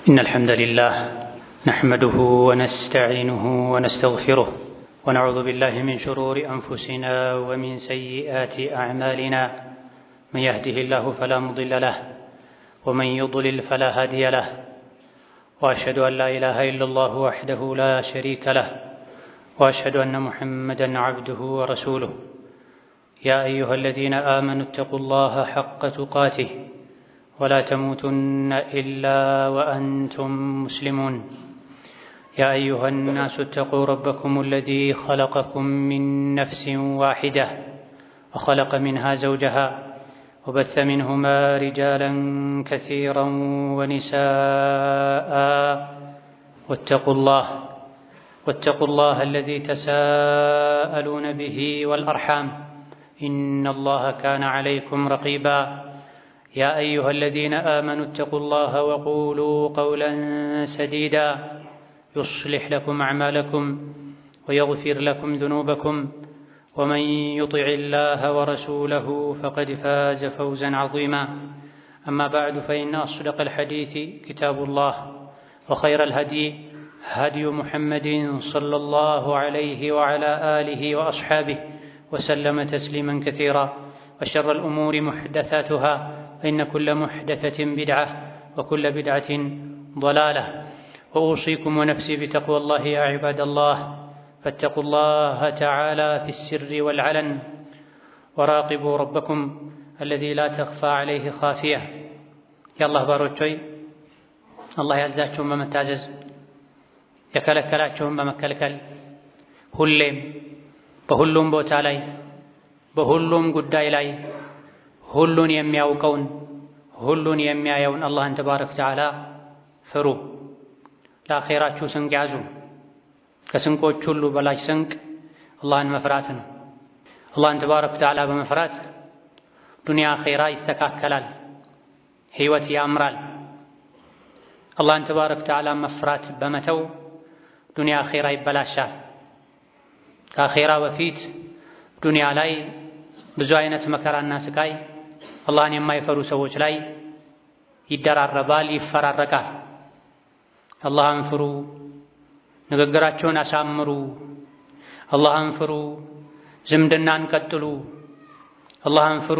إن الحمد لله نحمده ونستعينه ونستغفره ونعوذ بالله من شرور أنفسنا ومن سيئات أعمالنا، من يهده الله فلا مضل له ومن يضلل فلا هادي له، وأشهد أن لا إله إلا الله وحده لا شريك له، وأشهد أن محمدا عبده ورسوله. يا أيها الذين آمنوا اتقوا الله حق تقاته ولا تموتن إلا وأنتم مسلمون. يا أيها الناس اتقوا ربكم الذي خلقكم من نفس واحدة وخلق منها زوجها وبث منهما رجالا كثيرا ونساء، واتقوا الله الذي تساءلون به والأرحام إن الله كان عليكم رقيبا. يا أيها الذين آمنوا اتقوا الله وقولوا قولا سديدا يصلح لكم أعمالكم ويغفر لكم ذنوبكم، ومن يطع الله ورسوله فقد فاز فوزا عظيما. أما بعد، فإن أصدق الحديث كتاب الله، وخير الهدي هدي محمد صلى الله عليه وعلى آله وأصحابه وسلم تسليما كثيرا، وشر الأمور محدثاتها، فإن كل محدثة بدعة وكل بدعة ضلالة. وأوصيكم ونفسي بتقوى الله يا عباد الله، فاتقوا الله تعالى في السر والعلن، وراقبوا ربكم الذي لا تخفى عليه خافية. የአላህ ባሮች ሆይ፣ አላህ ያዛቸውን በመታዘዝ የከለከላቸውን በመከልከል ሁሌም በሁሉም ቦታ ላይ በሁሉም ጉዳይ ላይ ሁሉን የሚያውቀውን ሁሉን የሚያየውን አላህን ተባረከ ወተዓላ ፍሩ። ለአኼራችሁ ስንቅ ያዙ። ከስንቆች ሁሉ በላጭ ስንቅ አላህን መፍራት ነው። አላህን ተባረከ ወተዓላ በመፍራት ዱንያ አኼራ ይስተካከላል፣ ህይወት ያምራል። አላህን ተባረከ ወተዓላ መፍራት በመተው ዱንያ አኼራ ይበላሻል። ከአኼራ በፊት ዱንያ ላይ ብዙ አይነት መከራና ስቃይ አላህን የማይፈሩ ሰዎች ላይ ይደራረባል፣ ይፈራረቃል። አላህን ፍሩ፣ ንግግራቸውን አሳምሩ። አላህን ፍሩ፣ ዝምድናን ቀጥሉ። አላህን ፍሩ፣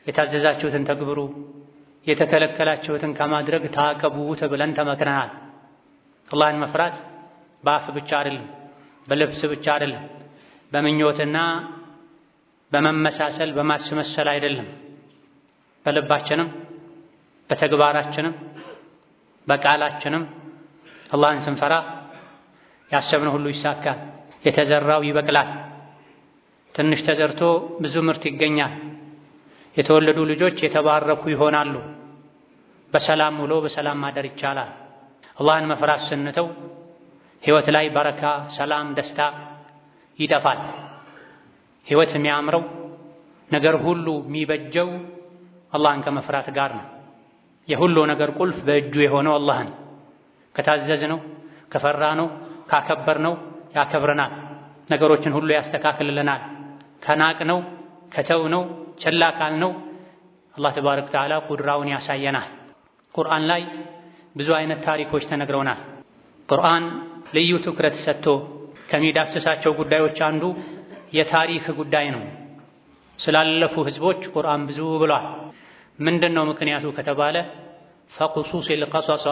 የታዘዛችሁትን ተግብሩ፣ የተከለከላችሁትን ከማድረግ ታቀቡ ተብለን ተመክረናል። አላህን መፍራት በአፍ ብቻ አይደለም፣ በልብስ ብቻ አይደለም፣ በምኞትና በመመሳሰል በማስመሰል አይደለም። በልባችንም በተግባራችንም በቃላችንም አላህን ስንፈራ ያሰብነው ሁሉ ይሳካል፣ የተዘራው ይበቅላል። ትንሽ ተዘርቶ ብዙ ምርት ይገኛል። የተወለዱ ልጆች የተባረኩ ይሆናሉ። በሰላም ውሎ በሰላም ማደር ይቻላል። አላህን መፍራት ስንተው ህይወት ላይ በረካ፣ ሰላም፣ ደስታ ይጠፋል። ህይወት የሚያምረው ነገር ሁሉ የሚበጀው አላህን ከመፍራት ጋር ነው። የሁሉ ነገር ቁልፍ በእጁ የሆነው አላህን ከታዘዝነው፣ ከፈራነው፣ ካከበርነው ያከብረናል። ነገሮችን ሁሉ ያስተካክልልናል። ከናቅነው፣ ከተውነው፣ ቸላ ካልነው አላህ ተባረከ ወተዓላ ቁድራውን ያሳየናል። ቁርአን ላይ ብዙ አይነት ታሪኮች ተነግረውናል። ቁርአን ልዩ ትኩረት ሰጥቶ ከሚዳስሳቸው ጉዳዮች አንዱ የታሪክ ጉዳይ ነው። ስላለፉ ህዝቦች ቁርአን ብዙ ብሏል። ምንድነው ምክንያቱ ከተባለ ፈቁሱሲል ቀሰሰ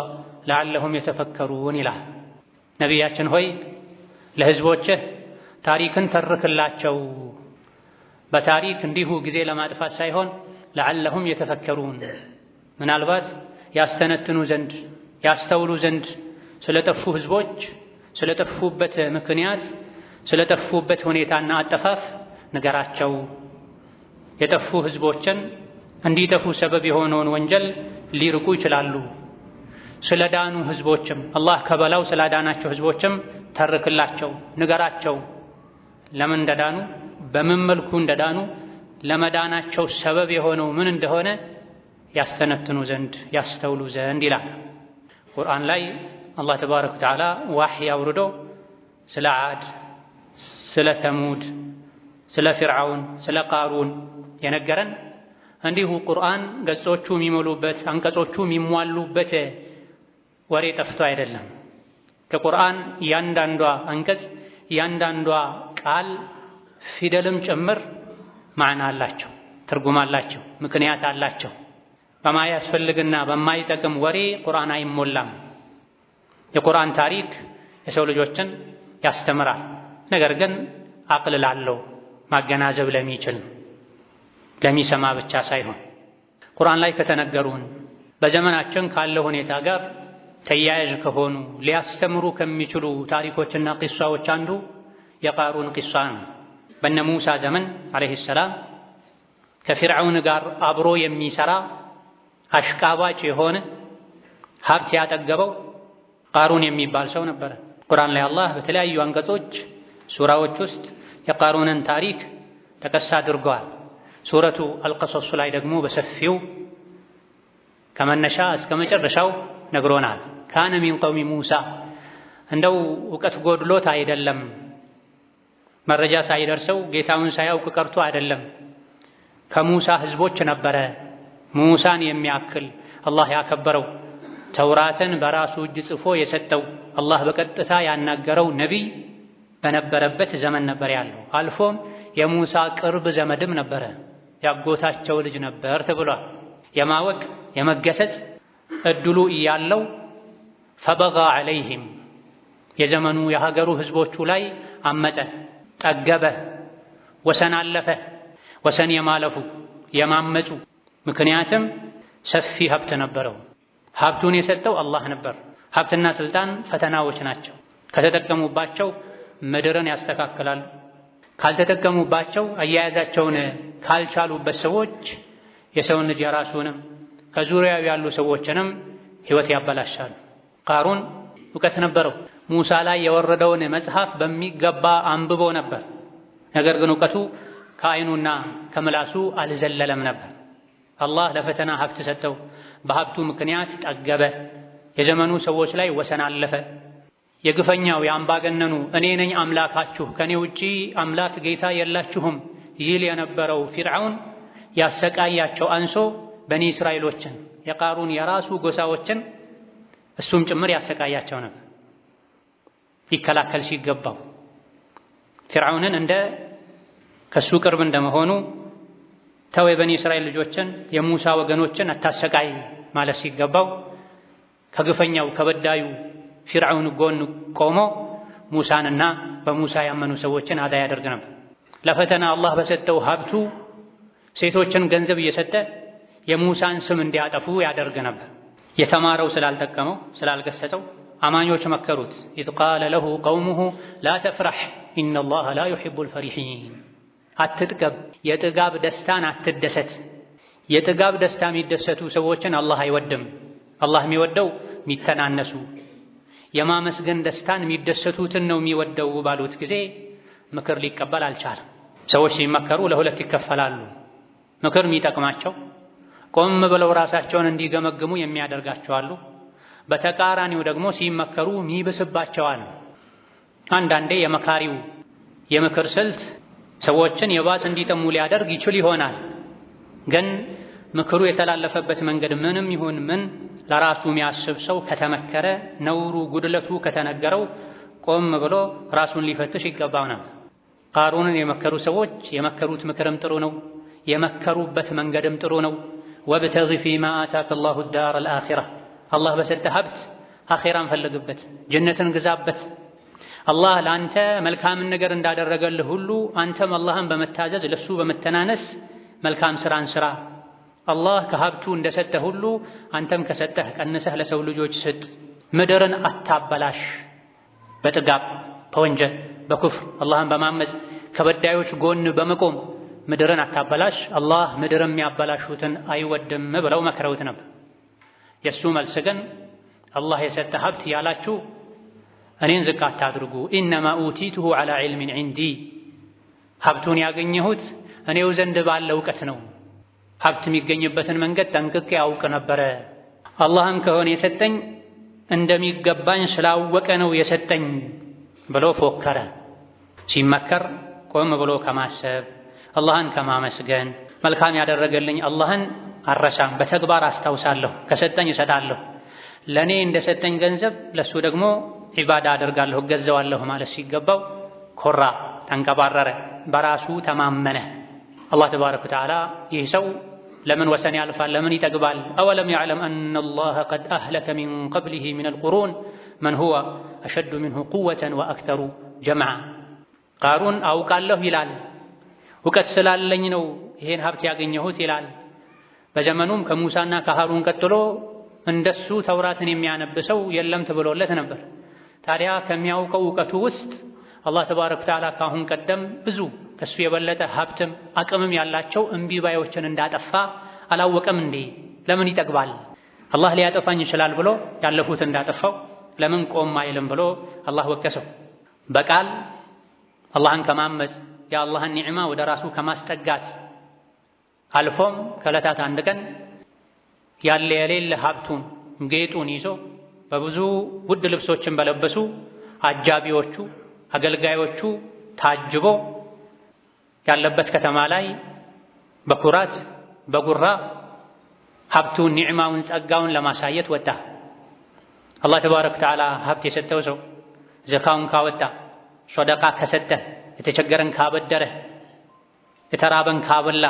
ለዓለሁም የተፈከሩን ይላል። ነቢያችን ሆይ ለህዝቦችህ ታሪክን ተርክላቸው፣ በታሪክ እንዲሁ ጊዜ ለማጥፋት ሳይሆን ለዓለሁም የተፈከሩን ምናልባት ያስተነትኑ ዘንድ ያስተውሉ ዘንድ ስለጠፉ ህዝቦች ስለጠፉበት ምክንያት ስለጠፉበት ሁኔታና አጠፋፍ ንገራቸው። የጠፉ ህዝቦችን እንዲጠፉ ሰበብ የሆነውን ወንጀል ሊርቁ ይችላሉ። ስለዳኑ ህዝቦችም አላህ ከበላው ስላዳናቸው ህዝቦችም ተርክላቸው፣ ንገራቸው። ለምን እንደዳኑ፣ በምን መልኩ እንደዳኑ፣ ለመዳናቸው ሰበብ የሆነው ምን እንደሆነ ያስተነትኑ ዘንድ ያስተውሉ ዘንድ ይላል። ቁርአን ላይ አላህ ተባረከ ወተዓላ ዋህይ አውርዶ ስለ ዓድ፣ ስለ ተሙድ፣ ስለ ፊርዓውን፣ ስለ ቃሩን የነገረን እንዲሁ ቁርአን ገጾቹ የሚሞሉበት አንቀጾቹ የሚሟሉበት ወሬ ጠፍቶ አይደለም። ከቁርአን እያንዳንዷ አንቀጽ እያንዳንዷ ቃል ፊደልም ጭምር ማዕና አላቸው፣ ትርጉም አላቸው፣ ምክንያት አላቸው። በማያስፈልግና በማይጠቅም ወሬ ቁርአን አይሞላም። የቁርአን ታሪክ የሰው ልጆችን ያስተምራል። ነገር ግን አቅል ላለው ማገናዘብ ለሚችል ለሚሰማ ብቻ ሳይሆን ቁርአን ላይ ከተነገሩን በዘመናችን ካለው ሁኔታ ጋር ተያያዥ ከሆኑ ሊያስተምሩ ከሚችሉ ታሪኮችና ቂሷዎች አንዱ የቃሩን ቂሷ ነው። በነ ሙሳ ዘመን ዓለይሂ ሰላም ከፊርዓውን ጋር አብሮ የሚሰራ አሽቃባጭ የሆነ ሀብት ያጠገበው ቃሩን የሚባል ሰው ነበረ። ቁርአን ላይ አላህ በተለያዩ አንቀጾች ሱራዎች ውስጥ የቃሩንን ታሪክ ጠቀስ አድርገዋል። ሱረቱ አልቀሶስ ላይ ደግሞ በሰፊው ከመነሻ እስከ መጨረሻው ነግሮናል። كان من قوم موسى እንደው እውቀት ጎድሎት አይደለም፣ መረጃ ሳይደርሰው ጌታውን ሳያውቅ ቀርቶ አይደለም። ከሙሳ ህዝቦች ነበረ። ሙሳን የሚያክል አላህ ያከበረው ተውራትን በራሱ እጅ ጽፎ የሰጠው አላህ በቀጥታ ያናገረው ነቢይ በነበረበት ዘመን ነበር ያለው። አልፎም የሙሳ ቅርብ ዘመድም ነበረ፣ ያጎታቸው ልጅ ነበር ተብሏል። የማወቅ የመገሰጽ እድሉ እያለው ፈበጋ ዐለይሂም የዘመኑ የሀገሩ ህዝቦቹ ላይ አመፀ፣ ጠገበ፣ ወሰን አለፈ። ወሰን የማለፉ የማመፁ ምክንያትም ሰፊ ሀብት ነበረው። ሀብቱን የሰጠው አላህ ነበር። ሀብትና ስልጣን ፈተናዎች ናቸው። ከተጠቀሙባቸው ምድርን ያስተካክላሉ። ካልተጠቀሙባቸው አያያዛቸውን ካልቻሉበት ሰዎች የሰውን ልጅ የራሱንም ከዙሪያው ያሉ ሰዎችንም ህይወት ያበላሻሉ። ቃሩን እውቀት ነበረው። ሙሳ ላይ የወረደውን መጽሐፍ በሚገባ አንብቦ ነበር። ነገር ግን እውቀቱ ከአይኑና ከምላሱ አልዘለለም ነበር። አላህ ለፈተና ሀብት ሰጠው። በሀብቱ ምክንያት ጠገበ። የዘመኑ ሰዎች ላይ ወሰን አለፈ። የግፈኛው የአምባገነኑ እኔ ነኝ አምላካችሁ ከኔ ውጪ አምላክ ጌታ የላችሁም ይል የነበረው ፊርዓውን ያሰቃያቸው አንሶ በኒ እስራኤሎችን የቃሩን የራሱ ጎሳዎችን እሱም ጭምር ያሰቃያቸው ነበር። ይከላከል ሲገባው ፊርዓውንን እንደ ከሱ ቅርብ እንደመሆኑ ተው የበኒ እስራኤል ልጆችን የሙሳ ወገኖችን አታሰቃይ ማለት ሲገባው ከግፈኛው ከበዳዩ ፊርዓውን ጎን ቆሞ ሙሳንና በሙሳ ያመኑ ሰዎችን አዳ ያደርግ ነበር። ለፈተና አላህ በሰጠው ሀብቱ ሴቶችን ገንዘብ እየሰጠ የሙሳን ስም እንዲያጠፉ ያደርግ ነበር። የተማረው ስላልጠቀመው ስላልገሰጸው አማኞች መከሩት። إذ قال له قومه لا تفرح إن الله لا يحب الفرحين፣ አትጥገብ፣ የጥጋብ ደስታን አትደሰት። የጥጋብ ደስታ የሚደሰቱ ሰዎችን አላህ አይወድም። አላህ የሚወደው የሚተናነሱ የማመስገን ደስታን የሚደሰቱትን ነው የሚወደው ባሉት ጊዜ ምክር ሊቀበል አልቻለም። ሰዎች ሲመከሩ ለሁለት ይከፈላሉ። ምክር የሚጠቅማቸው ቆም ብለው ራሳቸውን እንዲገመግሙ የሚያደርጋቸው አሉ። በተቃራኒው ደግሞ ሲመከሩ የሚብስባቸው አሉ። አንዳንዴ የመካሪው የምክር ስልት ሰዎችን የባስ እንዲጠሙ ሊያደርግ ይችል ይሆናል። ግን ምክሩ የተላለፈበት መንገድ ምንም ይሁን ምን ለራሱ የሚያስብ ሰው ከተመከረ ነውሩ ጉድለቱ ከተነገረው ቆም ብሎ ራሱን ሊፈትሽ ይገባው ነበር። ቃሩንን የመከሩ ሰዎች የመከሩት ምክርም ጥሩ ነው፣ የመከሩበት መንገድም ጥሩ ነው። ወብተጊ ፊማ አታከ አላሁ ዳር አልአኺራ፣ አላህ በሰጠህ ሀብት አኺራን ፈልግበት፣ ጀነትን ግዛበት። አላህ ለአንተ መልካምን ነገር እንዳደረገልህ ሁሉ አንተም አላህን በመታዘዝ ለሱ በመተናነስ መልካም ስራን ስራ። አላህ ከሀብቱ እንደሰጠህ ሁሉ አንተም ከሰጠህ ቀንሰህ ለሰው ልጆች ስጥ። ምድርን አታበላሽ በጥጋብ በወንጀል በኩፍር አላህን በማመፅ ከበዳዮች ጎን በመቆም ምድርን አታበላሽ፣ አላህ ምድርን የሚያበላሹትን አይወድም ብለው መክረውት ነበር። የእሱ መልስ ግን አላህ የሰጠ ሀብት ያላችሁ እኔን ዝቅ አታድርጉ፣ إنما أوتيته على علم عندي፣ ሀብቱን ያገኘሁት እኔው ዘንድ ባለ እውቀት ነው። ሀብት የሚገኝበትን መንገድ ጠንቅቄ አውቅ ነበረ። አላህም ከሆነ የሰጠኝ እንደሚገባኝ ስላወቀ ነው የሰጠኝ ብሎ ፎከረ። ሲመከር ቆም ብሎ ከማሰብ አላህን ከማመስገን መልካም ያደረገልኝ አላህን አረሳም፣ በተግባር አስታውሳለሁ፣ ከሰጠኝ እሰጣለሁ፣ ለእኔ እንደሰጠኝ ገንዘብ ለእሱ ደግሞ ዒባዳ አደርጋለሁ እገዛዋለሁ ማለት ሲገባው ኮራ፣ ተንቀባረረ፣ በራሱ ተማመነ። አላህ ተባረከ ወተዓላ ይህ ሰው ለምን ወሰን ያልፋል? ለምን ይጠግባል? أولم يعلم أن الله قد أهلك من قبله من القرون من هو أشد منه قوة وأكثر جمعا። ቃሩን አውቃለሁ ይላል፣ እውቀት ስላለኝ ነው ይሄን ሀብት ያገኘሁት ይላል። በዘመኑም ከሙሳና ከሃሩን ቀጥሎ እንደሱ ተውራትን የሚያነብ ሰው የለም ተብሎለት ነበር። ታዲያ ከሚያውቀው እውቀቱ ውስጥ አላህ ተባረከ ወተዓላ ካሁን ቀደም ብዙ ከሱ የበለጠ ሀብትም አቅምም ያላቸው እምቢ ባዮችን እንዳጠፋ አላወቀም እንዴ? ለምን ይጠግባል? አላህ ሊያጠፋኝ ይችላል ብሎ ያለፉት እንዳጠፋው ለምን ቆም አይልም ብሎ አላህ ወቀሰው። በቃል አላህን ከማመፅ የአላህን ኒዕማ ወደ ራሱ ከማስጠጋት አልፎም ከዕለታት አንድ ቀን ያለ የሌለ ሀብቱን ጌጡን ይዞ በብዙ ውድ ልብሶችን በለበሱ አጃቢዎቹ አገልጋዮቹ ታጅቦ ያለበት ከተማ ላይ በኩራት በጉራ ሀብቱን ኒዕማውን ጸጋውን ለማሳየት ወጣ። አላህ ተባረከ ወተዓላ ሀብት የሰጠው ሰው ዘካውን ካወጣ፣ ሶደቃ ከሰጠ፣ የተቸገረን ካበደረ፣ የተራበን ካበላ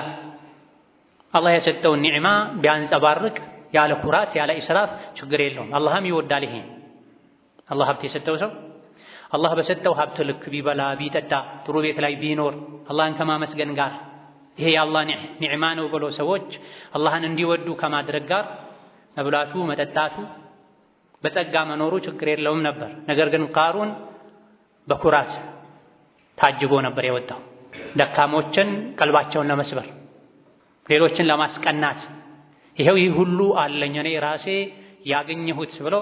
አላህ የሰጠውን ኒዕማ ቢያንጸባርቅ ያለ ኩራት ያለ ኢስራፍ ችግር የለውም። አላህም ይወዳል ይሄን። አላህ ሀብት የሰጠው ሰው አላህ በሰጠው ሀብት ልክ ቢበላ ቢጠጣ ጥሩ ቤት ላይ ቢኖር አላህን ከማመስገን ጋር ይሄ የአላህ ኒዕማ ነው ብሎ ሰዎች አላህን እንዲወዱ ከማድረግ ጋር መብላቱ መጠጣቱ በጸጋ መኖሩ ችግር የለውም ነበር። ነገር ግን ቃሩን በኩራት ታጅቦ ነበር የወጣው። ደካሞችን ቀልባቸውን ለመስበር ሌሎችን ለማስቀናት ይሄው ይህ ሁሉ አለኝ እኔ ራሴ ያገኘሁት ብሎ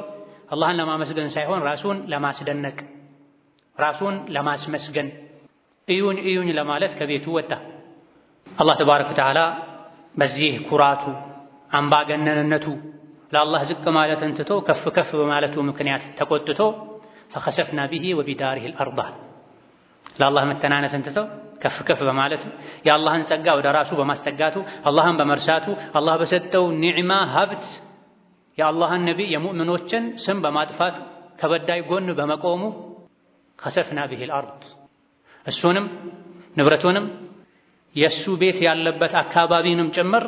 አላህን ለማመስገን ሳይሆን ራሱን ለማስደነቅ ራሱን ለማስመስገን እዩኝ እዩኝ ለማለት ከቤቱ ወጣ። አላህ ተባረከ ወተዓላ በዚህ ኩራቱ አምባገነንነቱ ለአላህ ዝቅ ማለትን ትቶ ከፍ ከፍ በማለቱ ምክንያት ተቆጥቶ ፈኸሰፍና ቢሂ ወቢዳሪሂ አልአርዳ ለአላህ መተናነስን ትቶ ከፍ ከፍ በማለቱ የአላህን ጸጋ ወደ ራሱ በማስጠጋቱ አላህን በመርሳቱ አላህ በሰጠው ኒዕማ ሀብት የአላህን ነቢይ የሙእምኖችን ስም በማጥፋቱ ከበዳይ ጎን በመቆሙ ኸሰፍና ቢሂ አልአርድ እሱንም ንብረቱንም የእሱ ቤት ያለበት አካባቢንም ጭምር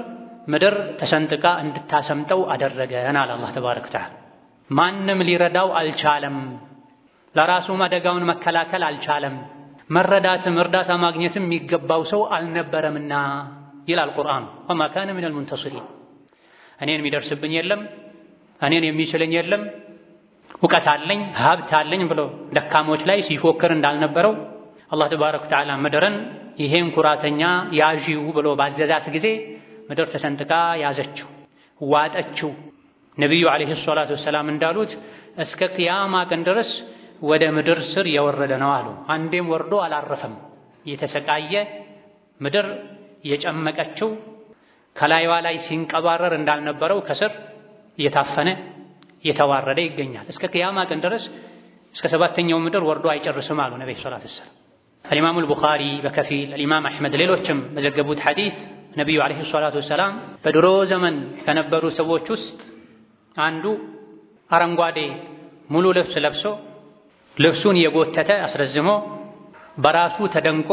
ምድር ተሰንጥቃ እንድታሰምጠው አደረገን አለ አላህ ተባረከ ወተዓላ። ማንም ሊረዳው አልቻለም። ለራሱም አደጋውን መከላከል አልቻለም። መረዳትም እርዳታ ማግኘትም የሚገባው ሰው አልነበረምና ይላል ቁርአኑ። ወማ ካነ ሚነል ሙንተሲሪን እኔን የሚደርስብኝ የለም፣ እኔን የሚችለኝ የለም፣ እውቀት አለኝ ሀብት አለኝ ብሎ ደካሞች ላይ ሲፎክር እንዳልነበረው አላህ ተባረከ ወተዓላ ምድርን ይሄን ኩራተኛ ያዢው ብሎ ባዘዛት ጊዜ ምድር ተሰንጥቃ ያዘችው፣ ዋጠችው። ነቢዩ ዓለይሂ ሰላቱ ወሰላም እንዳሉት እስከ ቅያማ ቀን ድረስ ወደ ምድር ስር የወረደ ነው አሉ። አንዴም ወርዶ አላረፈም። የተሰቃየ ምድር የጨመቀችው ከላይዋ ላይ ሲንቀባረር እንዳልነበረው ከስር እየታፈነ እየተዋረደ ይገኛል። እስከ ቅያማ ቀን ድረስ እስከ ሰባተኛው ምድር ወርዶ አይጨርስም አሉ ነቢዩ ሰላቱ ወሰላም። አልኢማሙ አልቡኻሪ በከፊል አልኢማም አሕመድ ሌሎችም በዘገቡት ሐዲስ ነቢዩ ዓለይሂ ሰላቱ ወሰላም በድሮ ዘመን ከነበሩ ሰዎች ውስጥ አንዱ አረንጓዴ ሙሉ ልብስ ለብሶ ልብሱን እየጎተተ አስረዝሞ በራሱ ተደንቆ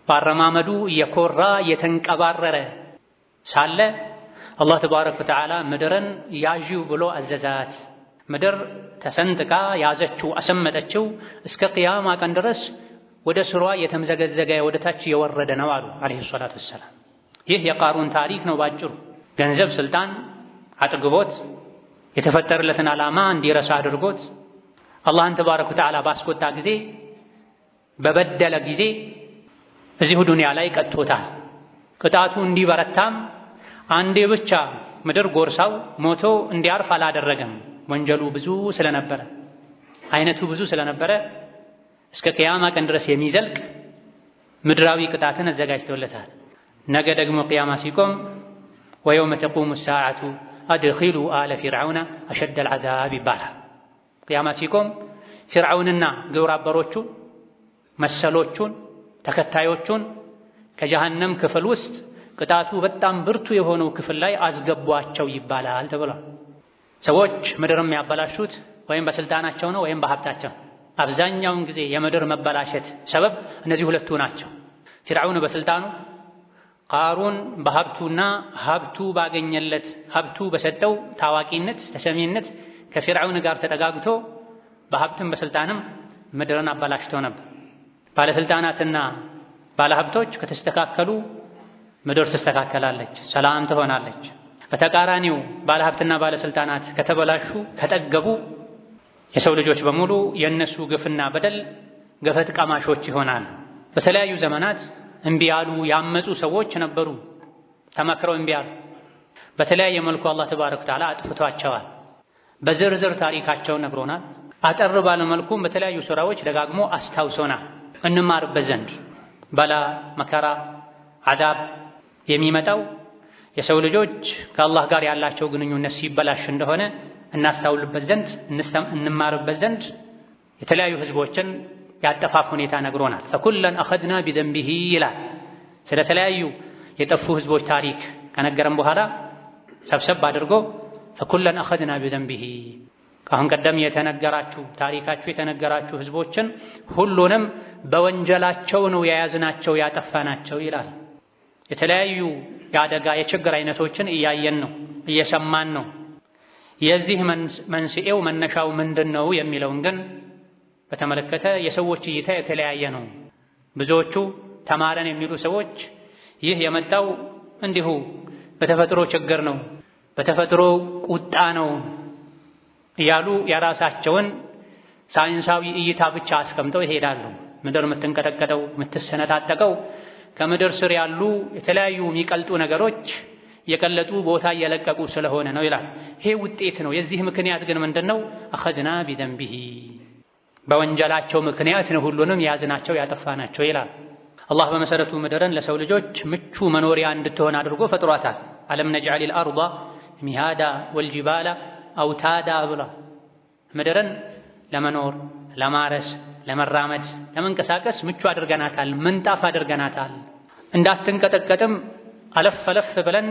ባረማመዱ እየኮራ እየተንቀባረረ ሳለ አላህ ተባረከ ወተዓላ ምድርን ያዢው ብሎ አዘዛት። ምድር ተሰንጥቃ ያዘችው፣ አሰመጠችው። እስከ ቅያማ ቀን ድረስ ወደ ስሯ የተምዘገዘገ ወደ ታች የወረደ ነው አሉ ዓለይሂ ሰላቱ ወሰላም። ይህ የቃሩን ታሪክ ነው ባጭሩ። ገንዘብ፣ ስልጣን አጥግቦት የተፈጠረለትን ዓላማ እንዲረሳ አድርጎት አላህን ተባረከ ወተዓላ ባስቆጣ ጊዜ በበደለ ጊዜ እዚሁ ዱንያ ላይ ቀጥቶታል። ቅጣቱ እንዲበረታም አንዴ ብቻ ምድር ጎርሳው ሞቶ እንዲያርፍ አላደረገም። ወንጀሉ ብዙ ስለነበረ አይነቱ ብዙ ስለነበረ እስከ ቅያማ ቀን ድረስ የሚዘልቅ ምድራዊ ቅጣትን አዘጋጅቶለታል። ነገ ደግሞ ቅያማ ሲቆም ወየውመ ተቁሙ ሰዓቱ አድኺሉ አለ ፊርዓውና አሸደል ዐዛብ ይባላል። ቅያማ ሲቆም ፊርዓውንና ግብረ አበሮቹ መሰሎቹን ተከታዮቹን ከጀሃነም ክፍል ውስጥ ቅጣቱ በጣም ብርቱ የሆነው ክፍል ላይ አስገቧቸው ይባላል ተብሏል። ሰዎች ምድርም ያበላሹት ወይም በስልጣናቸው ነው ወይም በሀብታቸው። አብዛኛውን ጊዜ የምድር መበላሸት ሰበብ እነዚህ ሁለቱ ናቸው። ፊርዓውን በስልጣኑ፣ ቃሩን በሀብቱና ሀብቱ ባገኘለት ሀብቱ በሰጠው ታዋቂነት ተሰሚነት ከፊርዓውን ጋር ተጠጋግቶ በሀብትም በስልጣንም ምድርን አበላሽተው ነበር። ባለስልጣናትና ባለሀብቶች ከተስተካከሉ ምድር ትስተካከላለች፣ ሰላም ትሆናለች። በተቃራኒው ባለሀብትና ባለስልጣናት ከተበላሹ ከጠገቡ የሰው ልጆች በሙሉ የእነሱ ግፍና በደል ገፈት ቀማሾች ይሆናል። በተለያዩ ዘመናት እምቢ ያሉ ያመፁ ሰዎች ነበሩ። ተመክረው እምቢ ያሉ በተለያየ መልኩ አላህ ተባረከ ወተዓላ አጥፍቷቸዋል። በዝርዝር ታሪካቸውን ነግሮናል። አጠር ባለ መልኩም በተለያዩ ሱራዎች ደጋግሞ አስታውሶናል እንማርበት ዘንድ። በላ መከራ፣ አዛብ የሚመጣው የሰው ልጆች ከአላህ ጋር ያላቸው ግንኙነት ሲበላሽ እንደሆነ እናስታውልበት ዘንድ እንማርበት ዘንድ የተለያዩ ህዝቦችን ያጠፋፍ ሁኔታ ነግሮናል። ፈኩለን አኸድና ቢደንቢሂ ይላል። ስለተለያዩ የጠፉ ህዝቦች ታሪክ ከነገረን በኋላ ሰብሰብ አድርጎ ፈኩለን አኸድና ቢደንቢሂ ከአሁን ቀደም የተነገራችሁ ታሪካችሁ የተነገራችሁ ህዝቦችን ሁሉንም በወንጀላቸው ነው የያዝናቸው ያጠፋናቸው ይላል። የተለያዩ የአደጋ የችግር አይነቶችን እያየን ነው፣ እየሰማን ነው። የዚህ መንስኤው መነሻው ምንድን ነው የሚለውን ግን በተመለከተ የሰዎች እይታ የተለያየ ነው። ብዙዎቹ ተማረን የሚሉ ሰዎች ይህ የመጣው እንዲሁ በተፈጥሮ ችግር ነው፣ በተፈጥሮ ቁጣ ነው እያሉ የራሳቸውን ሳይንሳዊ እይታ ብቻ አስቀምጠው ይሄዳሉ። ምድር የምትንቀጠቀጠው የምትሰነጣጠቀው ከምድር ስር ያሉ የተለያዩ የሚቀልጡ ነገሮች የቀለጡ ቦታ እየለቀቁ ስለሆነ ነው ይላል። ይሄ ውጤት ነው። የዚህ ምክንያት ግን ምንድነው? አኸድና ቢደንቢሂ በወንጀላቸው ምክንያት ነው ሁሉንም የያዝናቸው ያጠፋናቸው ይላል። አላህ በመሰረቱ ምድርን ለሰው ልጆች ምቹ መኖሪያ እንድትሆን አድርጎ ፈጥሯታል። ألم نجعل الأرض مهادا والجبال أوتادا ብሏል። ምድርን ለመኖር ለማረስ፣ ለመራመድ፣ ለመንቀሳቀስ ምቹ አድርገናታል፣ ምንጣፍ አድርገናታል። እንዳትንቀጠቀጥም አለፍ አለፍ ብለን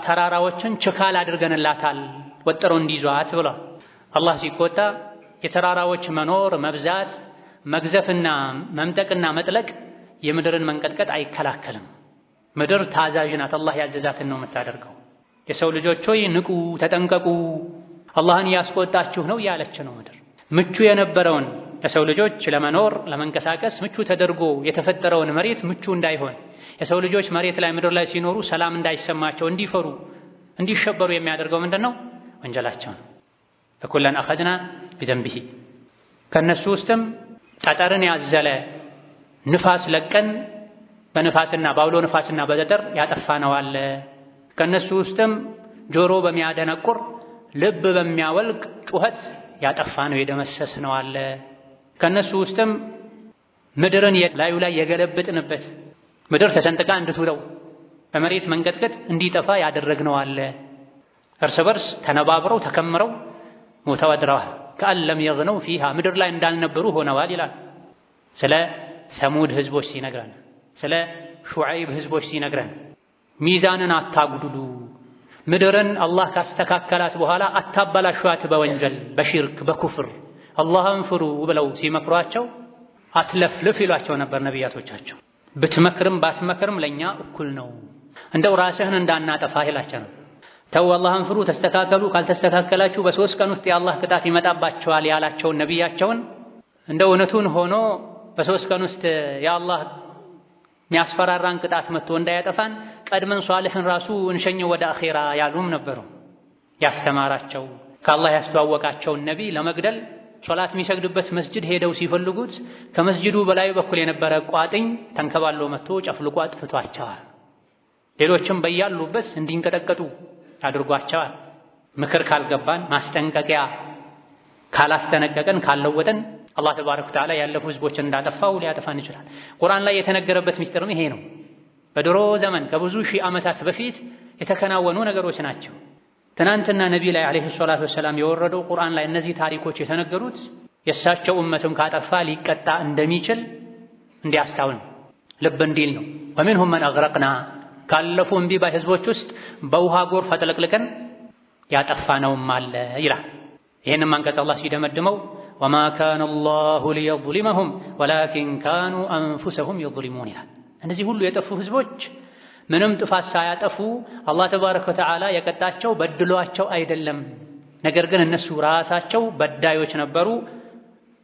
ተራራዎችን ችካል አድርገንላታል ወጥረው እንዲይዟት ብሏል። አላህ ሲቆጣ የተራራዎች መኖር መብዛት መግዘፍና መምጠቅና መጥለቅ የምድርን መንቀጥቀጥ አይከላከልም። ምድር ታዛዥ ናት። አላህ ያዘዛትን ነው የምታደርገው። የሰው ልጆች ሆይ ንቁ፣ ተጠንቀቁ፣ አላህን እያስቆጣችሁ ነው እያለች ነው ምድር። ምቹ የነበረውን ለሰው ልጆች ለመኖር ለመንቀሳቀስ ምቹ ተደርጎ የተፈጠረውን መሬት ምቹ እንዳይሆን የሰው ልጆች መሬት ላይ ምድር ላይ ሲኖሩ ሰላም እንዳይሰማቸው እንዲፈሩ፣ እንዲሸበሩ የሚያደርገው ምንድን ነው? ወንጀላቸው ነው። ፈኩለን አኸድና ቢደንቢሂ ከእነሱ ውስጥም ጠጠርን ያዘለ ንፋስ ለቀን በንፋስና በአውሎ ንፋስና በጠጠር ያጠፋነዋል። ከእነሱ ውስጥም ጆሮ በሚያደነቁር ልብ በሚያወልቅ ጩኸት ያጠፋነው የደመሰስነው አለ። ከእነሱ ውስጥም ምድርን ላዩ ላይ የገለበጥንበት ምድር ተሰንጥቃ እንድትውለው በመሬት መንቀጥቀጥ እንዲጠፋ ያደረግነው አለ። እርስ በርስ ተነባብረው ተከምረው ሞተው አድረዋል። كأن لم يغنوا فيها ምድር ላይ እንዳልነበሩ ሆነዋል ይላል። ስለ ሰሙድ ህዝቦች ሲነግረን፣ ስለ ሹዐይብ ህዝቦች ሲነግረን ሚዛንን አታጉድሉ፣ ምድርን አላህ ካስተካከላት በኋላ አታበላሿት በወንጀል በሽርክ በኩፍር አላህን ፍሩ ብለው ሲመክሯቸው አትለፍልፍ ይሏቸው ነበር ነቢያቶቻቸው። ብትመክርም ባትመክርም ለእኛ እኩል ነው፣ እንደው ራስህን እንዳናጠፋ ይላቸው ነው። ተው አላህን ፍሩ፣ ተስተካከሉ፣ ካልተስተካከላችሁ በ3 ቀን ውስጥ የአላህ ቅጣት ይመጣባቸዋል ያላቸውን ነቢያቸውን እንደው እውነቱን ሆኖ በ3 ቀን ውስጥ የአላህ የሚያስፈራራን ቅጣት መጥቶ እንዳያጠፋን ቀድመን ሷልሕን ራሱ እንሸኘው ወደ አኼራ ያሉም ነበሩ። ያስተማራቸው ከአላህ ያስተዋወቃቸውን ነቢይ ለመግደል ሶላት የሚሰግድበት መስጅድ ሄደው ሲፈልጉት ከመስጅዱ በላዩ በኩል የነበረ ቋጥኝ ተንከባሎ መጥቶ ጨፍልቆ አጥፍቷቸዋል። ሌሎችም በያሉበት እንዲንቀጠቀጡ አድርጓቸዋል። ምክር ካልገባን ማስጠንቀቂያ ካላስጠነቀቀን ካልለወጠን አላህ ተባረከ ወተዓላ ያለፉ ህዝቦችን እንዳጠፋው ሊያጠፋን ይችላል። ቁርአን ላይ የተነገረበት ሚስጥርም ይሄ ነው። በድሮ ዘመን ከብዙ ሺህ ዓመታት በፊት የተከናወኑ ነገሮች ናቸው። ትናንትና ነቢ ላይ ዓለይሂ ሰላቱ ወሰላም የወረደው ቁርአን ላይ እነዚህ ታሪኮች የተነገሩት የእሳቸው ኡመትም ካጠፋ ሊቀጣ እንደሚችል እንዲያስታውል ልብ እንዲል ነው። ወሚንሁም መን አግረቅና ካለፉ እምቢ ባይ ህዝቦች ውስጥ በውሃ ጎርፍ አጥለቅልቀን ያጠፋነውም አለ ይላል። ይህንም አንቀጽ አላህ ሲደመድመው وما كان الله ليظلمهم ولكن كانوا أنفسهم يظلمون ይላል። እነዚህ ሁሉ የጠፉ ህዝቦች ምንም ጥፋት ሳያጠፉ አላህ تبارك وتعالى የቀጣቸው በድሏቸው አይደለም። ነገር ግን እነሱ ራሳቸው በዳዮች ነበሩ።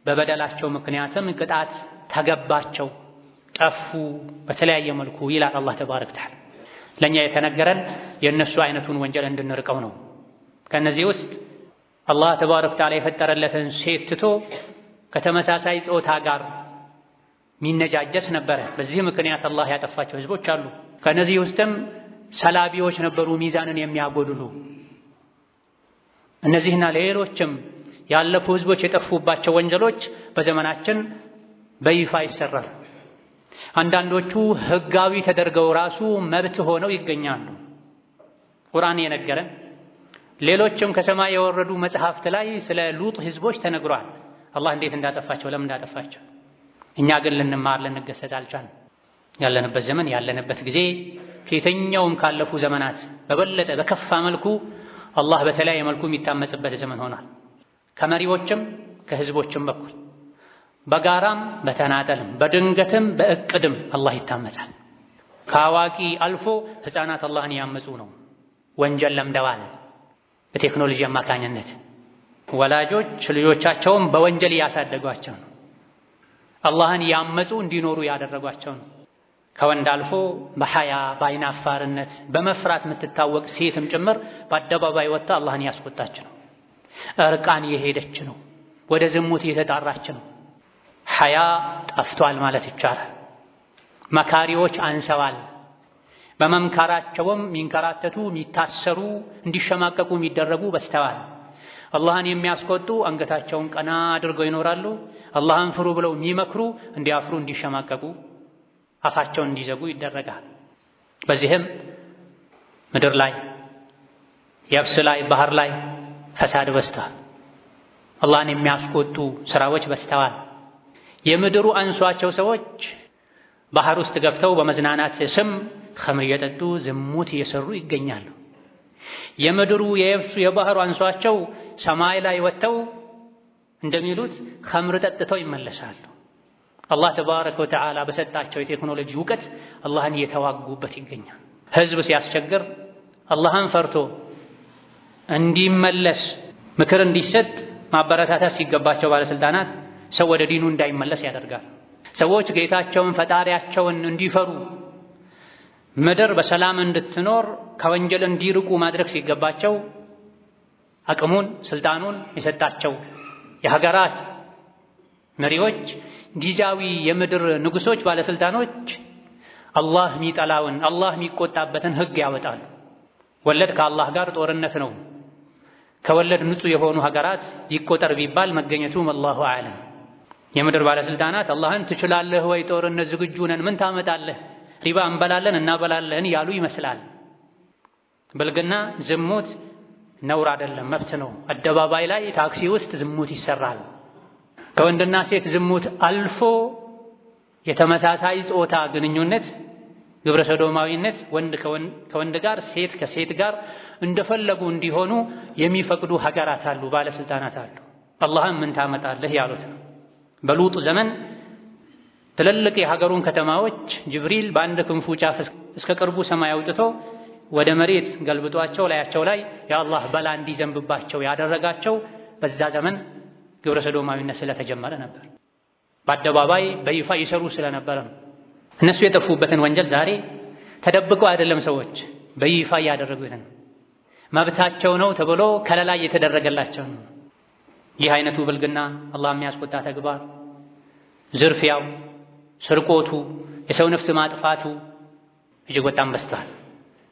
በበደላቸው ምክንያትም ቅጣት ተገባቸው፣ ጠፉ በተለያየ መልኩ ይላል አላህ ተባረከ ወተዓላ። ለእኛ የተነገረን የእነሱ አይነቱን ወንጀል እንድንርቀው ነው። ከእነዚህ ውስጥ አላህ ተባረከ ወተዓላ የፈጠረለትን ሴት ትቶ ከተመሳሳይ ጾታ ጋር ሚነጃጀስ ነበረ። በዚህ ምክንያት አላህ ያጠፋቸው ህዝቦች አሉ። ከእነዚህ ውስጥም ሰላቢዎች ነበሩ፣ ሚዛንን የሚያጎድሉ። እነዚህና ሌሎችም ያለፉ ህዝቦች የጠፉባቸው ወንጀሎች በዘመናችን በይፋ ይሰራል። አንዳንዶቹ ህጋዊ ተደርገው ራሱ መብት ሆነው ይገኛሉ። ቁርአን የነገረን ሌሎችም ከሰማይ የወረዱ መጽሐፍት ላይ ስለ ሉጥ ህዝቦች ተነግሯል። አላህ እንዴት እንዳጠፋቸው፣ ለምን እንዳጠፋቸው። እኛ ግን ልንማር ልንገሰጽ አልቻልንም። ያለንበት ዘመን ያለንበት ጊዜ ከየትኛውም ካለፉ ዘመናት በበለጠ በከፋ መልኩ አላህ በተለያየ መልኩ የሚታመጽበት ዘመን ሆኗል። ከመሪዎችም ከህዝቦችም በኩል በጋራም በተናጠልም በድንገትም በእቅድም አላህ ይታመጻል። ከአዋቂ አልፎ ህፃናት አላህን ያመጹ ነው። ወንጀል ለምደዋል። በቴክኖሎጂ አማካኝነት ወላጆች ልጆቻቸውን በወንጀል እያሳደጓቸው ነው። አላህን ያመጹ እንዲኖሩ ያደረጓቸው ነው። ከወንድ አልፎ በሐያ በአይናፋርነት በመፍራት የምትታወቅ ሴትም ጭምር በአደባባይ ወጥታ አላህን ያስቆጣች ነው። እርቃን የሄደች ነው። ወደ ዝሙት እየተጣራች ነው። ሐያ ጠፍቷል ማለት ይቻላል። መካሪዎች አንሰዋል። በመምከራቸውም የሚንከራተቱ የሚታሰሩ፣ እንዲሸማቀቁ የሚደረጉ በዝተዋል። አላህን የሚያስቆጡ አንገታቸውን ቀና አድርገው ይኖራሉ። አላህን ፍሩ ብለው የሚመክሩ እንዲያፍሩ፣ እንዲሸማቀቁ፣ አፋቸውን እንዲዘጉ ይደረጋል። በዚህም ምድር ላይ የብስ ላይ ባህር ላይ ፈሳድ በዝተዋል። አላህን የሚያስቆጡ ስራዎች በዝተዋል። የምድሩ አንሷቸው ሰዎች ባህር ውስጥ ገብተው በመዝናናት ስም ኸምር እየጠጡ ዝሙት እየሰሩ ይገኛሉ። የምድሩ የየብሱ የባህሩ አንሷቸው ሰማይ ላይ ወጥተው እንደሚሉት ኸምር ጠጥተው ይመለሳሉ። አላህ ተባረከ ወተዓላ በሰጣቸው የቴክኖሎጂ እውቀት አላህን እየተዋጉበት ይገኛል። ህዝብ ሲያስቸግር አላህን ፈርቶ እንዲመለስ ምክር እንዲሰጥ ማበረታታት ሲገባቸው ባለስልጣናት ሰው ወደ ዲኑ እንዳይመለስ ያደርጋል። ሰዎች ጌታቸውን ፈጣሪያቸውን እንዲፈሩ ምድር በሰላም እንድትኖር ከወንጀል እንዲርቁ ማድረግ ሲገባቸው አቅሙን ስልጣኑን የሰጣቸው የሀገራት መሪዎች፣ ጊዜያዊ የምድር ንጉሶች፣ ባለስልጣኖች አላህ የሚጠላውን አላህ የሚቆጣበትን ህግ ያወጣሉ። ወለድ ከአላህ ጋር ጦርነት ነው። ከወለድ ንጹህ የሆኑ ሀገራት ይቆጠር ቢባል መገኘቱም አላሁ አዕለም። የምድር ባለስልጣናት አላህን ትችላለህ ወይ ጦርነት ዝግጁ ነን፣ ምን ታመጣለህ፣ ሪባ እንበላለን እናበላለን ያሉ ይመስላል። ብልግና፣ ዝሙት ነውር አይደለም፣ መብት ነው። አደባባይ ላይ ታክሲ ውስጥ ዝሙት ይሰራል። ከወንድና ሴት ዝሙት አልፎ የተመሳሳይ ጾታ ግንኙነት፣ ግብረ ሰዶማዊነት፣ ወንድ ከወንድ ጋር ሴት ከሴት ጋር እንደፈለጉ እንዲሆኑ የሚፈቅዱ ሀገራት አሉ፣ ባለስልጣናት አሉ። አላህን ምን ታመጣለህ ያሉት ነው። በሉጥ ዘመን ትልልቅ የሀገሩን ከተማዎች ጅብሪል በአንድ ክንፉ ጫፍ እስከ ቅርቡ ሰማይ አውጥቶ ወደ መሬት ገልብጧቸው ላያቸው ላይ የአላህ በላ እንዲዘንብባቸው ያደረጋቸው በዛ ዘመን ግብረ ሰዶማዊነት ስለተጀመረ ነበር። በአደባባይ በይፋ ይሰሩ ስለነበረ ነው። እነሱ የጠፉበትን ወንጀል ዛሬ ተደብቀው አይደለም ሰዎች በይፋ እያደረጉት ነው። መብታቸው ነው ተብሎ ከለላ እየተደረገላቸው ነው። ይህ አይነቱ ብልግና፣ አላህ የሚያስቆጣ ተግባር፣ ዝርፊያው፣ ስርቆቱ፣ የሰው ነፍስ ማጥፋቱ እጅግ በጣም በዝቷል።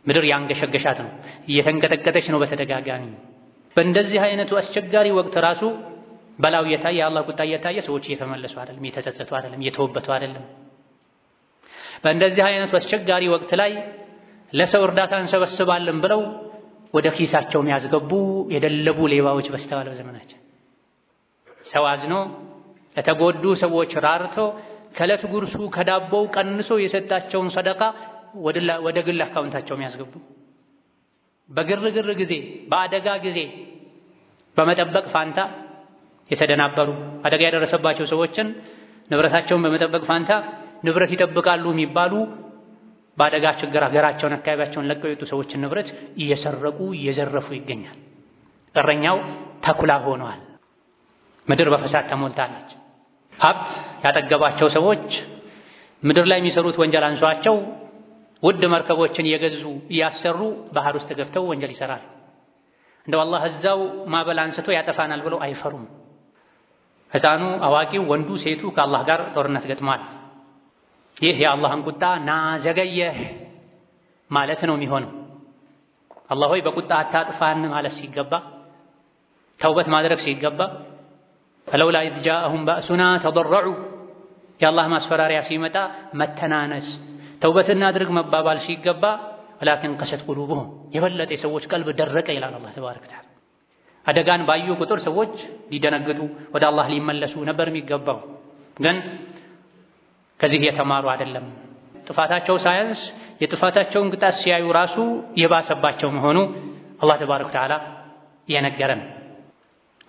ምድር ያንገሸገሻት ነው፣ እየተንቀጠቀጠች ነው በተደጋጋሚ። በእንደዚህ አይነቱ አስቸጋሪ ወቅት ራሱ በላው እየታየ የአላህ ቁጣ እየታየ ሰዎች እየተመለሱ አይደለም፣ እየተጸጸቱ አይደለም፣ እየተወበቱ አይደለም። በእንደዚህ አይነቱ አስቸጋሪ ወቅት ላይ ለሰው እርዳታ እንሰበስባለን ብለው ወደ ኪሳቸው የሚያስገቡ የደለቡ ሌባዎች በዝተዋል በዘመናችን። ሰው አዝኖ ለተጎዱ ሰዎች ራርቶ ከዕለት ጉርሱ ከዳቦው ቀንሶ የሰጣቸውን ሰደቃ ወደ ግል አካውንታቸው የሚያስገቡ በግርግር ጊዜ በአደጋ ጊዜ በመጠበቅ ፋንታ የተደናበሩ አደጋ የደረሰባቸው ሰዎችን ንብረታቸውን በመጠበቅ ፋንታ ንብረት ይጠብቃሉ የሚባሉ በአደጋ ችግር ሀገራቸውን አካባቢያቸውን ለቀው የወጡ ሰዎችን ንብረት እየሰረቁ እየዘረፉ ይገኛል። እረኛው ተኩላ ሆኗል። ምድር በፈሳድ ተሞልታለች። ሀብት ያጠገባቸው ሰዎች ምድር ላይ የሚሰሩት ወንጀል አንሷቸው ውድ መርከቦችን እየገዙ እያሰሩ ባህር ውስጥ ገብተው ወንጀል ይሰራል። እንደው አላህ እዛው ማዕበል አንስቶ ያጠፋናል ብለው አይፈሩም። ሕፃኑ፣ አዋቂው፣ ወንዱ፣ ሴቱ ከአላህ ጋር ጦርነት ገጥሟል። ይህ የአላህን ቁጣ ና ዘገየህ ማለት ነው የሚሆነው። አላህ ሆይ በቁጣ አታጥፋን ማለት ሲገባ፣ ተውበት ማድረግ ሲገባ فلولا إذ جاءهم بأسنا تضرعوا የአላህ ማስፈራሪያ ሲመጣ መተናነስ ተውበት እናድርግ መባባል ሲገባ ولكن قست قلوبهم የበለጠ የሰዎች ቀልብ ደረቀ ይላል አላህ تبارك وتعالى። አደጋን ባዩ ቁጥር ሰዎች ሊደነግጡ ወደ አላህ ሊመለሱ ነበር የሚገባው፣ ግን ከዚህ የተማሩ አይደለም። ጥፋታቸው ሳያንስ የጥፋታቸውን ቅጣት ሲያዩ ራሱ የባሰባቸው መሆኑ አላህ ተባረከ ወተዓላ እየነገረን፣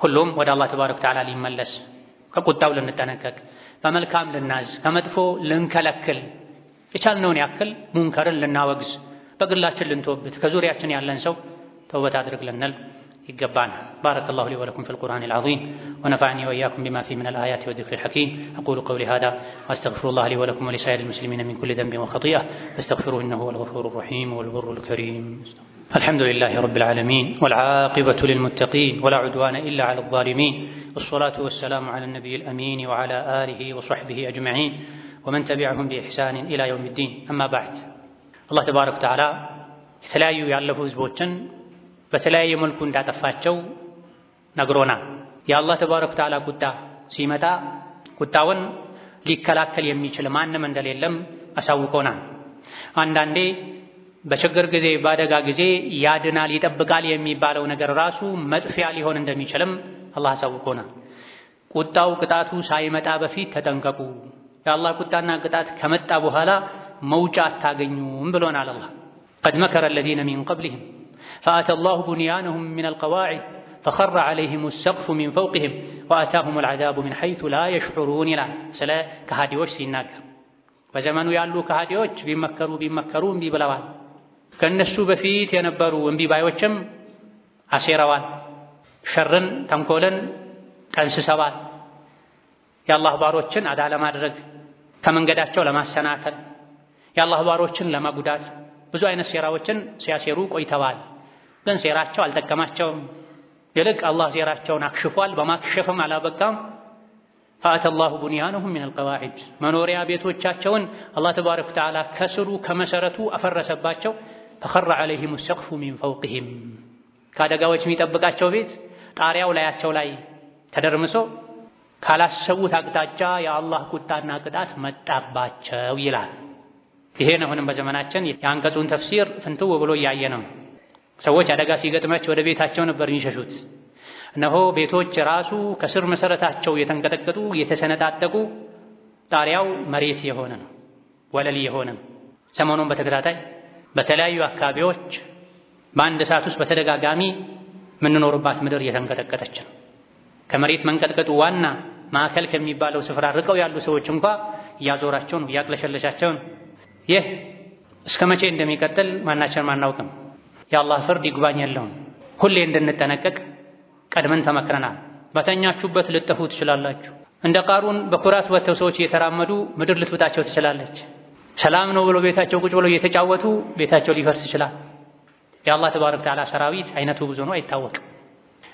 ሁሉም ወደ አላህ ተባረከ ወተዓላ ሊመለስ ከቁጣው ልንጠነቀቅ፣ በመልካም ልናዝ፣ ከመጥፎ ልንከለክል፣ የቻልነውን ያክል ሙንከርን ልናወግዝ፣ በግላችን ልንተውበት፣ ከዙሪያችን ያለን ሰው ተውበት አድርግ ልንል ይገባናል። بارك الله لي ولكم في القرآن العظيم ونفعني وإياكم بما فيه من الآيات والذكر الحكيم። أقول قولي هذا وأستغفر الله لي ولكم ولسائر المسلمين من كل ذنب وخطيئة فاستغفروه إنه هو الغفور الرحيم والبر الكريم። الحمد لله رب العالمين والعاقبة للمتقين ولا عدوان إلا على الظالمين والصلاة والسلام على النبي الأمين وعلى آله وصحبه أجمعين ومن تبعهم بإحسان إلى يوم الدين። أما بعد። አላህ تبارك وتعالى የተለያዩ ያለፉ ህዝቦችን በተለያየ መልኩ እንዳጠፋቸው ነግሮናል። የአላህ تبارك وتعالى ቁጣ ሲመጣ ቁጣውን ሊከላከል የሚችል ማንም እንደሌለም አሳውቆናል። አንዳንዴ በችግር ጊዜ በአደጋ ጊዜ ያድናል ይጠብቃል የሚባለው ነገር ራሱ መጥፊያ ሊሆን እንደሚችልም አላህ አሳውቆናል። ቁጣው ቅጣቱ ሳይመጣ በፊት ተጠንቀቁ፣ የአላህ ቁጣና ቅጣት ከመጣ በኋላ መውጫ አታገኙም ብሎናል አላህ። قد مكر الذين من قبلهم فأتى الله بنيانهم من القواعد فخر عليهم السقف من فوقهم وأتاهم العذاب من حيث لا يشعرون ይላል ስለ ከሃዲዎች ሲናገር። በዘመኑ ያሉ ከሃዲዎች ቢመከሩ ቢመከሩ እምቢ ብለዋል። ከእነሱ በፊት የነበሩ እምቢ ባዮችም አሴረዋል። ሸርን ተንኮልን ጠንስሰዋል። የአላህ ባሮችን አዳ ለማድረግ ከመንገዳቸው ለማሰናከል የአላህ ባሮችን ለመጉዳት ብዙ አይነት ሴራዎችን ሲያሴሩ ቆይተዋል። ግን ሴራቸው አልጠቀማቸውም። ይልቅ አላህ ሴራቸውን አክሽፏል። በማክሸፍም አላበቃም። فأتى الله بنيانهم من القواعد መኖሪያ ቤቶቻቸውን አላህ تبارك وتعالى ከስሩ ከመሰረቱ አፈረሰባቸው። فخر عليهم السقف من فوقهم ከአደጋዎች የሚጠብቃቸው ቤት ጣሪያው ላያቸው ላይ ተደርምሶ ካላሰቡት አቅጣጫ የአላህ ቁጣና ቅጣት መጣባቸው ይላል። ይሄን አሁንም በዘመናችን የአንቀጹን ተፍሲር ፍንትው ብሎ እያየ ነው። ሰዎች አደጋ ሲገጥማቸው ወደ ቤታቸው ነበር የሚሸሹት። እነሆ ቤቶች ራሱ ከስር መሰረታቸው የተንቀጠቀጡ የተሰነጣጠቁ ጣሪያው መሬት የሆነ ነው፣ ወለል የሆነ ነው። ሰሞኑን በተከታታይ በተለያዩ አካባቢዎች በአንድ ሰዓት ውስጥ በተደጋጋሚ የምንኖርባት ምድር እየተንቀጠቀጠች ነው። ከመሬት መንቀጥቀጡ ዋና ማዕከል ከሚባለው ስፍራ ርቀው ያሉ ሰዎች እንኳ እያዞራቸው ነው፣ እያቅለሸለሻቸው ነው። ይህ እስከ መቼ እንደሚቀጥል ማናችንም አናውቅም። የአላህ ፍርድ ይግባኝ የለውም። ሁሌ እንድንጠነቀቅ ቀድመን ተመክረናል። በተኛችሁበት ልጠፉ ትችላላችሁ። እንደ ቃሩን በኩራት ወጥተው ሰዎች እየተራመዱ ምድር ልትውጣቸው ትችላለች። ሰላም ነው ብሎ ቤታቸው ቁጭ ብለው እየተጫወቱ ቤታቸው ሊፈርስ ይችላል። የአላህ ተባረከ ወተዓላ ሰራዊት አይነቱ ብዙ ነው፣ አይታወቅም።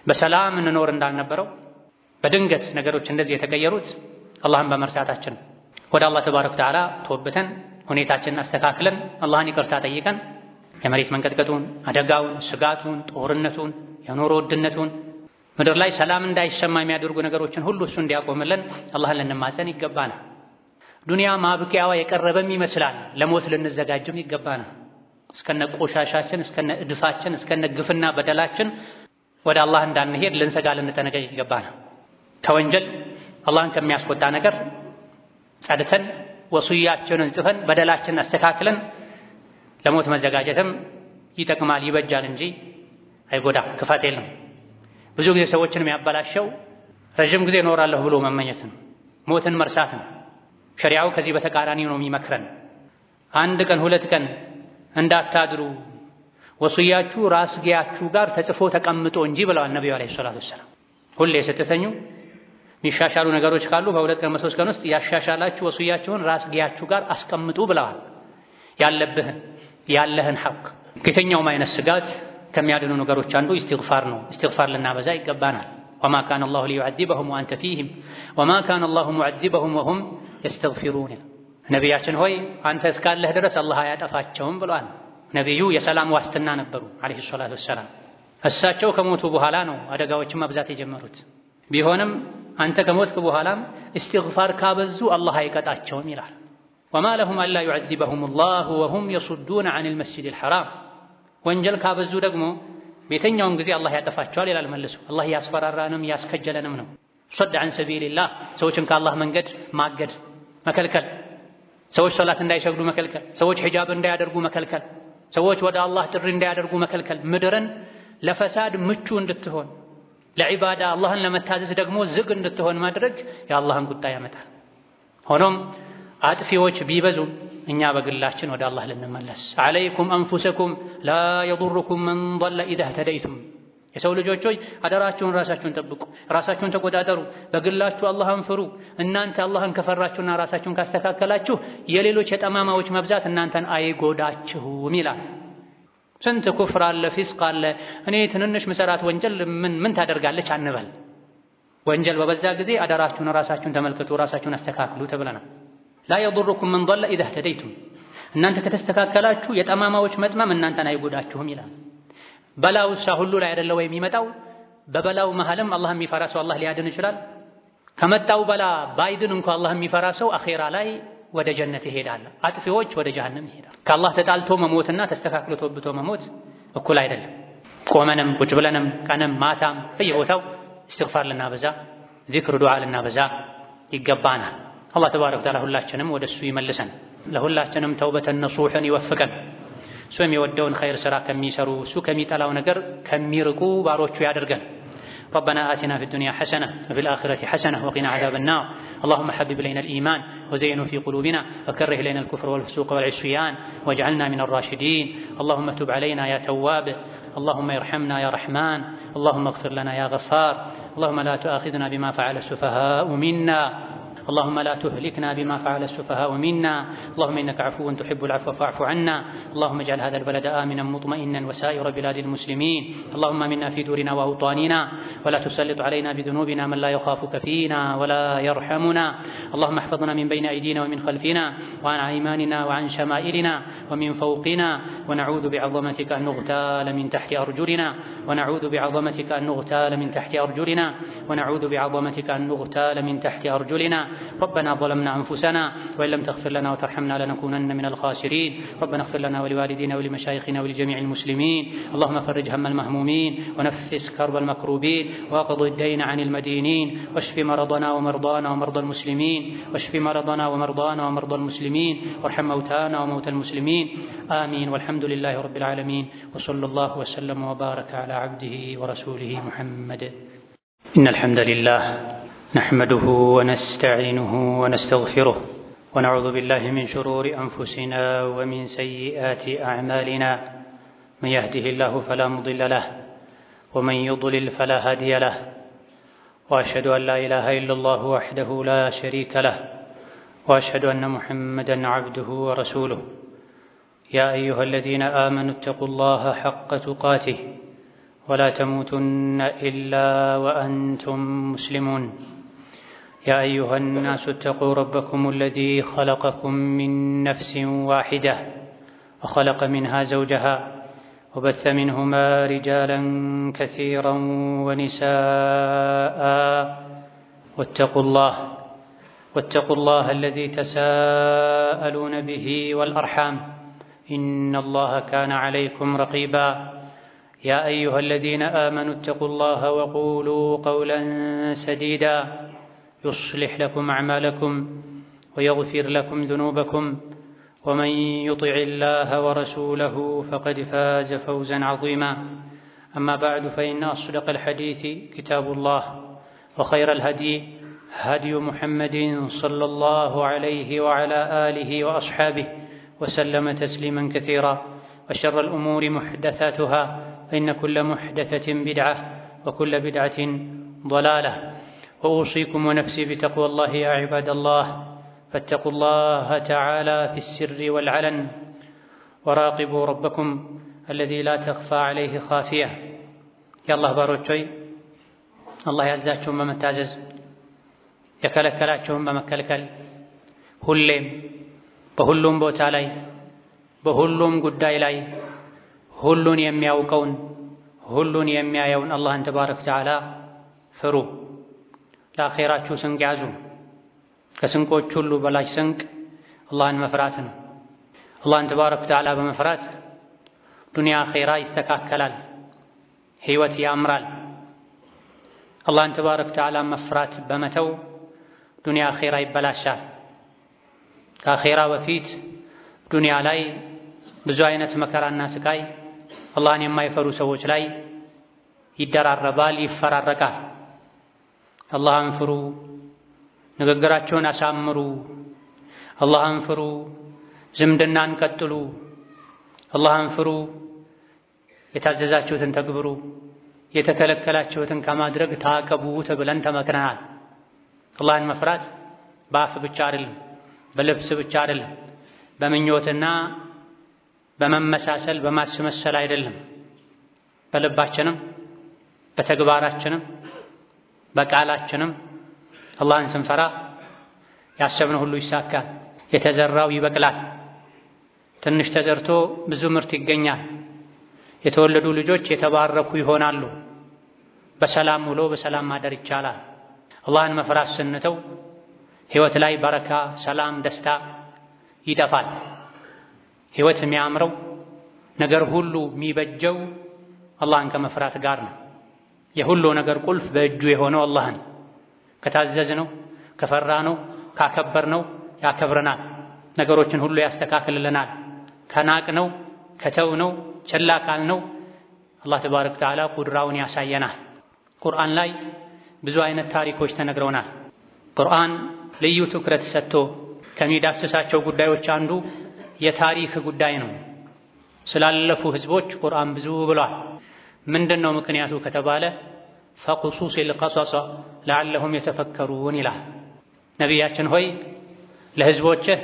በሰላም እንኖር እንዳልነበረው በድንገት ነገሮች እንደዚህ የተቀየሩት አላህን በመርሳታችን። ወደ አላህ ተባረከ ወተዓላ ተወብተን ሁኔታችንን አስተካክለን አላህን ይቅርታ ጠይቀን የመሬት መንቀጥቀጡን፣ አደጋውን፣ ስጋቱን፣ ጦርነቱን፣ የኑሮ ውድነቱን ምድር ላይ ሰላም እንዳይሰማ የሚያደርጉ ነገሮችን ሁሉ እሱ እንዲያቆምልን አላህን ልንማጸን ይገባናል። ዱንያ ማብቂያዋ የቀረበም ይመስላል። ለሞት ልንዘጋጅም ይገባናል። እስከነ ቆሻሻችን፣ እስከነ እድፋችን፣ እስከነ ግፍና በደላችን ወደ አላህ እንዳንሄድ ልንሰጋ ልንጠነቀቅ ይገባናል። ከወንጀል አላህን ከሚያስቆጣ ነገር ጸድተን ወሱያችንን ጽፈን በደላችንን አስተካክለን ለሞት መዘጋጀትም ይጠቅማል ይበጃል እንጂ አይጎዳም፣ ክፋት የለም። ብዙ ጊዜ ሰዎችን የሚያበላሸው ረዥም ጊዜ እኖራለሁ ብሎ መመኘት ነው፣ ሞትን መርሳት ነው። ሸሪዓው ከዚህ በተቃራኒ ነው የሚመክረን። አንድ ቀን ሁለት ቀን እንዳታድሩ ወሱያችሁ ራስጌያችሁ ጋር ተጽፎ ተቀምጦ እንጂ ብለዋል ነቢዩ ዓለይሂ ሰላቱ ወሰላም። ሁሌ ስትተኙ የሚሻሻሉ ነገሮች ካሉ በሁለት ቀን በሶስት ቀን ውስጥ ያሻሻላችሁ ወሱያችሁን ራስጌያችሁ ጋር አስቀምጡ ብለዋል። ያለብህን ያለህን ሐቅ ከየትኛውም አይነት ስጋት ከሚያድኑ ነገሮች አንዱ ኢስቲግፋር ነው። ኢስቲግፋር ልናበዛ ይገባናል። وما كان الله ليعذبهم وأنت فيهم وما كان الله معذبهم وهم يستغفرون። ነቢያችን ሆይ አንተ እስካለህ ድረስ አላህ አያጠፋቸውም ብለዋል። ነቢዩ የሰላም ዋስትና ነበሩ عليه الصلاة والسلام። እሳቸው ከሞቱ በኋላ ነው አደጋዎችን መብዛት የጀመሩት። ቢሆንም አንተ ከሞትክ በኋላም ኢስቲግፋር ካበዙ አላህ አይቀጣቸውም ይላል። وما لهم ألا يعذبهم الله وهم يصدون عن المسجد الحرام። ወንጀል ካበዙ ደግሞ በየትኛውም ጊዜ አላህ ያጠፋቸዋል ይላል መልሶ። አላህ እያስፈራራንም እያስከጀለንም ነው። صد عن سبيل الله ሰዎችን ከአላህ መንገድ ማገድ መከልከል፣ ሰዎች ሶላት እንዳይሰግዱ መከልከል፣ ሰዎች ሒጃብ እንዳያደርጉ መከልከል፣ ሰዎች ወደ አላህ ጥሪ እንዳያደርጉ መከልከል፣ ምድርን ለፈሳድ ምቹ እንድትሆን ለዒባዳ አላህን ለመታዘዝ ደግሞ ዝግ እንድትሆን ማድረግ የአላህን ቁጣ ያመጣል። ሆኖም አጥፊዎች ቢበዙ እኛ በግላችን ወደ አላህ ልንመለስ። عليكم أنفسكم لا يضركم من ضل إذا اهتديتم። የሰው ልጆች ሆይ አደራችሁን ራሳችሁን ጠብቁ፣ ራሳችሁን ተቆጣጠሩ፣ በግላችሁ አላህን ፍሩ። እናንተ አላህን ከፈራችሁና ራሳችሁን ካስተካከላችሁ የሌሎች የጠማማዎች መብዛት እናንተን አይጎዳችሁም ይላል። ስንት ኩፍር አለ፣ ፊስቅ አለ። እኔ ትንንሽ ምሰራት ወንጀል ምን ምን ታደርጋለች አንበል። ወንጀል በበዛ ጊዜ አደራችሁን ራሳችሁን ተመልከቱ፣ ራሳችሁን አስተካክሉ ተብለናል። لا يضركم من ضل إذا اهتديتم፣ እናንተ ከተስተካከላችሁ የጠማማዎች መጥመም እናንተን አይጎዳችሁም ይላል። በላው እሳ ሁሉ ላይ አይደለ ወይ የሚመጣው? በበላው መሃልም አላህ የሚፈራ ሰው አላህ ሊያድን ይችላል። ከመጣው በላ ባይድን እንኳ አላህ የሚፈራ ሰው አኼራ ላይ ወደ ጀነት ይሄዳል። አጥፊዎች ወደ ጀሃነም ይሄዳል። ከአላህ ተጣልቶ መሞትና ተስተካክሎ ተወብቶ መሞት እኩል አይደለም። ቆመንም ቁጭ ብለንም ቀንም ማታም በየቦታው እስትግፋር ልናበዛ፣ ዚክር ዱዓ ልናበዛ ይገባናል። አላህ ተባረከ ወተዓላ ሁላችንም ወደ እሱ ይመልሰን። ለሁላችንም ተውበተን ነሱሕን ይወፍቀን። እሱ የሚወደውን ኸይር ሥራ ከሚሰሩ እሱ ከሚጠላው ነገር ከሚርቁ ባሮቹ ያደርገን። ربنا آتنا في الدنيا حسنة وفي الآخرة حسنة وقنا عذاب النار. اللهم حبب إلينا الإيمان وزينه في قلوبنا وكره إلينا الكفر والفسوق والعصيان واجعلنا من الراشدين. اللهم تب علينا يا تواب، اللهم ارحمنا يا رحمن، اللهم اغفر لنا يا غفار، اللهم لا تؤاخذنا بما فعل السفهاء منا، اللهم لا تهلكنا بما فعل السفهاء منا، اللهم إنك عفو تحب العفو فاعف عنا، اللهم اجعل هذا البلد آمنا مطمئنا وسائر بلاد المسلمين، اللهم منا في دورنا وأوطاننا ولا تسلط علينا بذنوبنا من لا يخافك فينا ولا يرحمنا، اللهم احفظنا من بين أيدينا ومن خلفنا وعن أيماننا وعن شمائلنا ومن فوقنا، ونعوذ بعظمتك أن نغتال من تحت أرجلنا، ونعوذ بعظمتك أن نغتال من تحت أرجلنا، ونعوذ بعظمتك أن نغتال من تحت أرجلنا. ربنا ظلمنا أنفسنا وإن لم تغفر لنا وترحمنا لنكونن من الخاسرين. ربنا اغفر لنا ولوالدينا ولمشايخنا ولجميع المسلمين. اللهم فرج هم المهمومين ونفس كرب المكروبين واقض الدين عن المدينين واشف مرضنا ومرضانا ومرضى المسلمين، واشف مرضنا ومرضانا ومرضى المسلمين، وارحم موتانا وموتى المسلمين. آمين. والحمد لله رب العالمين، وصلى الله وسلم وبارك على عبده ورسوله محمد. إن الحمد لله نحمده ونستعينه ونستغفره ونعوذ بالله من شرور أنفسنا ومن سيئات أعمالنا، من يهده الله فلا مضل له ومن يضلل فلا هادي له، وأشهد أن لا إله إلا الله وحده لا شريك له، وأشهد أن محمدا عبده ورسوله. يا أيها الذين آمنوا اتقوا الله حق تقاته ولا تموتن إلا وأنتم مسلمون. يا أيها الناس اتقوا ربكم الذي خلقكم من نفس واحدة وخلق منها زوجها وبث منهما رجالا كثيرا ونساء، واتقوا الله الذي تساءلون به والأرحام إن الله كان عليكم رقيبا. يا أيها الذين آمنوا اتقوا الله وقولوا قولا سديدا يصلح لكم أعمالكم ويغفر لكم ذنوبكم، ومن يطع الله ورسوله فقد فاز فوزا عظيما. أما بعد، فإن أصدق الحديث كتاب الله، وخير الهدي هدي محمد صلى الله عليه وعلى آله وأصحابه وسلم تسليما كثيرا، وشر الأمور محدثاتها، فإن كل محدثة بدعة وكل بدعة ضلالة. وأوصيكم ونفسي بتقوى الله يا عباد الله، فاتقوا الله تعالى في السر والعلن، وراقبوا ربكم الذي لا تخفى عليه خافية። የአላህ ባሮች ሆይ፣ አላህ ያዛቸውን በመታዘዝ የከለከላቸውን በመከልከል ሁሌም በሁሉም ቦታ ላይ በሁሉም ጉዳይ ላይ ሁሉን የሚያውቀውን ሁሉን የሚያየውን አላህን ተባረከ ወተዓላ ፍሩ። ለአኼራችሁ ስንቅ ያዙ። ከስንቆች ሁሉ በላጭ ስንቅ አላህን መፍራት ነው። አላህን ተባረከ ወተዓላ በመፍራት ዱንያ አኼራ ይስተካከላል፣ ህይወት ያምራል። አላህን ተባረከ ወተዓላ መፍራት በመተው ዱንያ አኼራ ይበላሻል። ከአኼራ በፊት ዱንያ ላይ ብዙ አይነት መከራና ስቃይ አላህን የማይፈሩ ሰዎች ላይ ይደራረባል፣ ይፈራረቃል። አላህን ፍሩ፣ ንግግራቸውን አሳምሩ። አላህን ፍሩ፣ ዝምድናን ቀጥሉ። አላህን ፍሩ፣ የታዘዛችሁትን ተግብሩ፣ የተከለከላችሁትን ከማድረግ ታቀቡ ተብለን ተመክረናል። አላህን መፍራት በአፍ ብቻ አይደለም፣ በልብስ ብቻ አይደለም፣ በምኞትና በመመሳሰል በማስመሰል አይደለም። በልባችንም በተግባራችንም በቃላችንም አላህን ስንፈራ ያሰብነው ሁሉ ይሳካል። የተዘራው ይበቅላል። ትንሽ ተዘርቶ ብዙ ምርት ይገኛል። የተወለዱ ልጆች የተባረኩ ይሆናሉ። በሰላም ውሎ በሰላም ማደር ይቻላል። አላህን መፍራት ስንተው ህይወት ላይ በረካ፣ ሰላም፣ ደስታ ይጠፋል። ህይወት የሚያምረው ነገር ሁሉ የሚበጀው አላህን ከመፍራት ጋር ነው። የሁሉ ነገር ቁልፍ በእጁ የሆነው አላህን ከታዘዝነው፣ ከፈራነው፣ ካከበርነው ያከብረናል። ነገሮችን ሁሉ ያስተካክልልናል። ከናቅነው፣ ከተውነው፣ ችላ ካልነው አላህ ተባረከ ወተዓላ ቁድራውን ያሳየናል። ቁርአን ላይ ብዙ አይነት ታሪኮች ተነግረውናል። ቁርአን ልዩ ትኩረት ሰጥቶ ከሚዳስሳቸው ጉዳዮች አንዱ የታሪክ ጉዳይ ነው። ስላለፉ ህዝቦች ቁርአን ብዙ ብሏል። ምንድነው ምክንያቱ ከተባለ ፈቁሱሲል ቀሰሰ ለዓለሁም የተፈከሩን ይላል። ነቢያችን ሆይ ለህዝቦችህ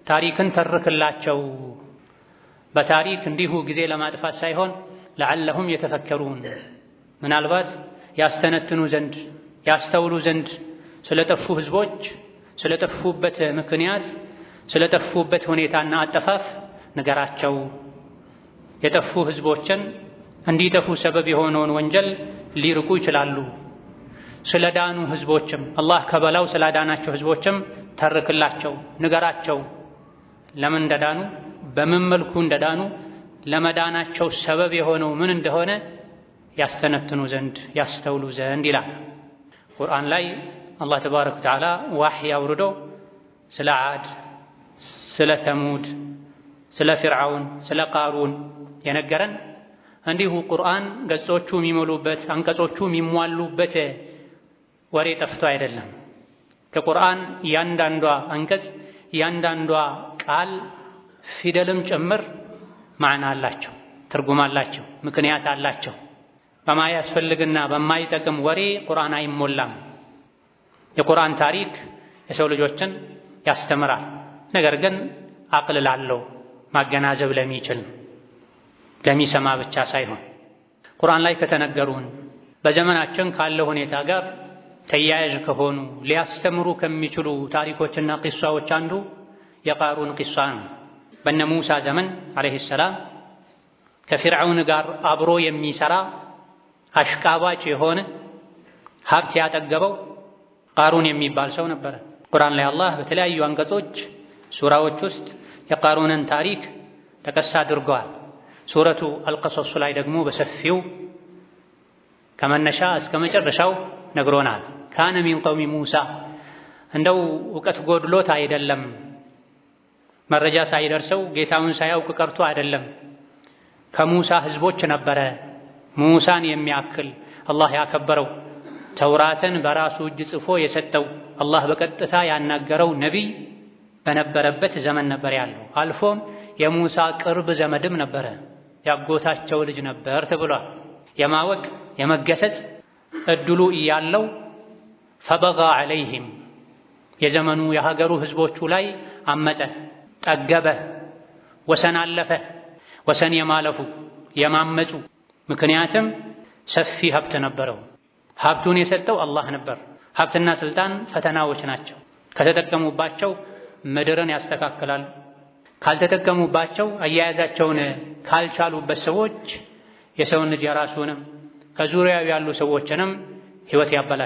ታሪክን ተርክላቸው፣ በታሪክ እንዲሁ ጊዜ ለማጥፋት ሳይሆን ለዓለሁም የተፈከሩን ምናልባት ያስተነትኑ ዘንድ ያስተውሉ ዘንድ ስለጠፉ ህዝቦች ስለጠፉበት ምክንያት ስለጠፉበት ሁኔታና አጠፋፍ ንገራቸው። የጠፉ ህዝቦችን እንዲጠፉ ሰበብ የሆነውን ወንጀል ሊርቁ ይችላሉ። ስለዳኑ ህዝቦችም አላህ ከበላው ስላዳናቸው ህዝቦችም ተርክላቸው፣ ንገራቸው። ለምን እንደዳኑ፣ በምን መልኩ እንደዳኑ፣ ለመዳናቸው ሰበብ የሆነው ምን እንደሆነ ያስተነትኑ ዘንድ ያስተውሉ ዘንድ ይላል። ቁርአን ላይ አላህ ተባረከ ወተዓላ ዋህይ አውርዶ ስለ ዓድ፣ ስለ ተሙድ፣ ስለ ፊርዓውን፣ ስለ ቃሩን የነገረን እንዲሁ ቁርአን ገጾቹ የሚሞሉበት አንቀጾቹ የሚሟሉበት ወሬ ጠፍቶ አይደለም። ከቁርአን እያንዳንዷ አንቀጽ እያንዳንዷ ቃል ፊደልም ጭምር ማዕና አላቸው፣ ትርጉም አላቸው፣ ምክንያት አላቸው። በማያስፈልግና በማይጠቅም ወሬ ቁርአን አይሞላም። የቁርአን ታሪክ የሰው ልጆችን ያስተምራል። ነገር ግን አቅል ላለው ማገናዘብ ለሚችል ለሚሰማ ብቻ ሳይሆን ቁርአን ላይ ከተነገሩን በዘመናችን ካለው ሁኔታ ጋር ተያያዥ ከሆኑ ሊያስተምሩ ከሚችሉ ታሪኮችና ቂሷዎች አንዱ የቃሩን ቂሷ ነው። በነ ሙሳ ዘመን ዓለይሂ ሰላም ከፊርዓውን ጋር አብሮ የሚሰራ አሽቃባጭ የሆነ ሀብት ያጠገበው ቃሩን የሚባል ሰው ነበረ። ቁርአን ላይ አላህ በተለያዩ አንቀጾች ሱራዎች ውስጥ የቃሩንን ታሪክ ጠቀስ አድርገዋል። ሱረቱ አልቀሰስ ላይ ደግሞ በሰፊው ከመነሻ እስከ መጨረሻው ነግሮናል። ካነ ሚን ቀውሚ ሙሳ እንደው እውቀት ጎድሎት አይደለም፣ መረጃ ሳይደርሰው ጌታውን ሳያውቅ ቀርቶ አይደለም። ከሙሳ ህዝቦች ነበረ። ሙሳን የሚያክል አላህ ያከበረው ተውራትን በራሱ እጅ ጽፎ የሰጠው አላህ በቀጥታ ያናገረው ነቢይ በነበረበት ዘመን ነበር ያለው። አልፎም የሙሳ ቅርብ ዘመድም ነበረ፣ ያጎታቸው ልጅ ነበር ተብሏል። የማወቅ የመገሰጽ እድሉ እያለው ፈበጋ ዐለይሂም የዘመኑ የሀገሩ ህዝቦቹ ላይ አመፀ፣ ጠገበ፣ ወሰን አለፈ። ወሰን የማለፉ የማመፁ ምክንያትም ሰፊ ሀብት ነበረው። ሀብቱን የሰጠው አላህ ነበር። ሀብትና ስልጣን ፈተናዎች ናቸው። ከተጠቀሙባቸው ምድርን ያስተካክላል። ካልተጠቀሙባቸው አያያዛቸውን ካልቻሉበት ሰዎች የሰውን ልጅ የራሱንም ከዙሪያው ያሉ ሰዎችንም ህይወት ያበላሻል።